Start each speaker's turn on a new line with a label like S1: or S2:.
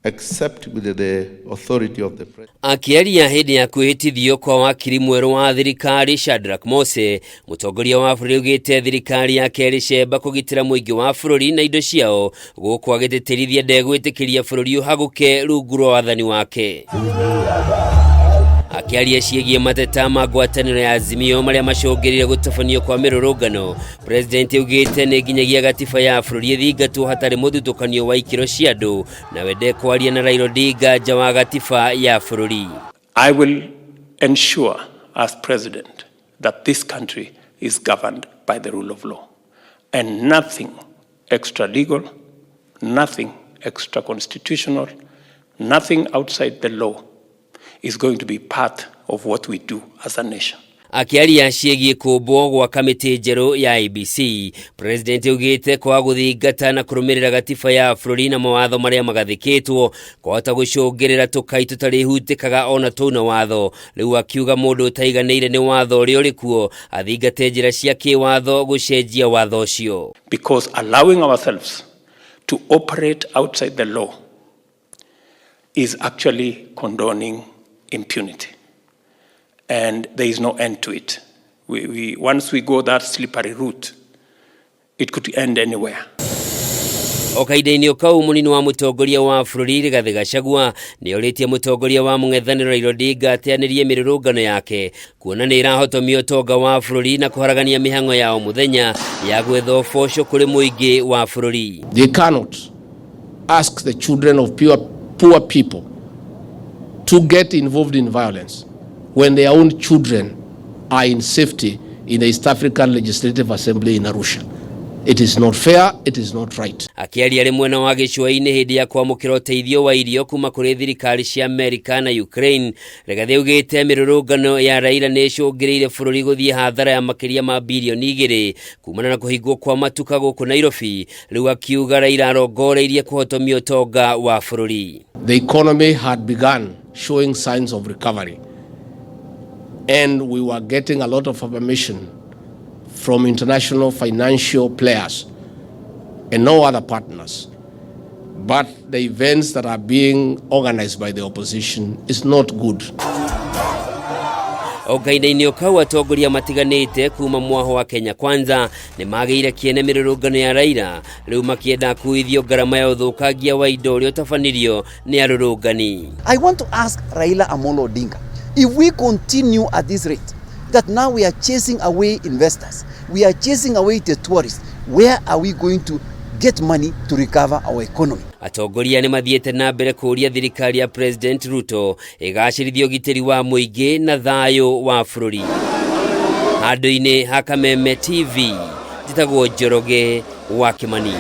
S1: Except with the authority of the president.
S2: Akĩaria hĩndĩ ya kwĩhĩtithio kwa wakiri mwerũ wa thirikari Shadrack Mose, mũtongoria wa bũrũri augĩte thirikari yake ĩrĩ cemba kũgitĩra mũingĩ wa bũrũri na indo ciao, gũkũ agĩtĩtĩrithia ndegwĩtĩkĩria bũrũri ũhagũke rungu rwa wathani wake. Akĩaria ciĩgiĩ mateta ma ngwatanĩro ya Azimio marĩa macũngĩrĩire gũtabanio kwa mĩrũrũngano, President augĩte nĩ nginyagia gatiba ya bũrũri ĩthingatwo hatarĩ mũthutũkanio wa ikĩro cia andũ, na we ndekwaria na Raila Odinga nja wa gatiba ya bũrũri.
S3: I will ensure as president that this country is governed by the rule of law and nothing extra legal, nothing extra constitutional, nothing outside the law is going to be part of what we do as a nation.
S2: Akĩaria ciĩgiĩ kũmbwo gwa kamĩtĩ njerũ ya IEBC, President augĩte kwaga gũthingata na kũrũmĩrĩra gatiba ya bũrũri na mawatho marĩa magathĩkĩtwo kwahota gũcũngĩrĩra tũkai tũtarĩhutĩkaga ona twauna watho. Rĩu akiuga mũndũ ũtaiganĩire nĩ watho ũrĩa ũrĩ kuo athingate njĩra cia kĩwatho gũcenjia watho ũcio.
S3: Because allowing ourselves to operate outside the law is actually condoning impunity. And there is no end to it. Once we go that slippery route, it could end anywhere.
S2: O kahinda-inĩ o kau, mũnini wa mũtongoria wa bũrũri Rigathĩ Gachagua nĩ orĩtie mũtongoria wa mũng'ethanĩro Raila Odinga ateanĩrie mĩrũrũngano yake, kuona nĩ ĩrahotomia ũtonga wa bũrũri na kũharagania mĩhang'o ya o mũthenya ya gwetha ũboco kũrĩ mũingĩ wa bũrũri.
S4: They cannot ask the children of pure, poor people to get involved in violence when their own children are in safety in the East African Legislative Assembly in Arusha. It is not fair, it is not right.
S2: Akĩaria arĩ mwena wa gĩcũa-inĩ hĩndĩ ya kwamũkĩra ũteithio wa irio kuma kũrĩ thirikari cia Amerika na Ukraine, Rigathĩ augĩte mĩrũrũngano ya Raila nĩ ĩcũngĩrĩire bũrũri gũthiĩ hathara ya makĩria ma birioni 2 kumana na kũhingwo kwa matuka gũkũ Nairobi. Rĩu akiuga Raila arongoreirie kũhotomia ũtonga wa bũrũri.
S4: The economy had begun showing signs of recovery, and we were getting a lot of affirmation from international financial players and no other partners. But the events that are being organized by the opposition is not good.
S2: O kahinda-inĩ o kau, atongoria matiganĩte kuma mwaho wa Kenya Kwanza nĩ magĩire kĩene mĩrũrũngano ya Raila, rĩu makĩenda kuithio ngarama ya ũthũkangia wa indo ũrĩa ũtabanirio nĩ arũrũngani.
S5: I want to ask Raila Amolo Odinga, if we continue at this rate, that now we are chasing away investors, we are chasing away the tourists, where are we going to get money to recover our economy?
S2: Atongoria nĩ mathiĩte na mbere kũũria thirikari ya President Ruto ĩgacĩrithie ũgitĩri wa mũingĩ na thayũ wa bũrũri. Handũ-inĩ ha Kameme TV, njĩtagwo Njoroge wa Kĩmani.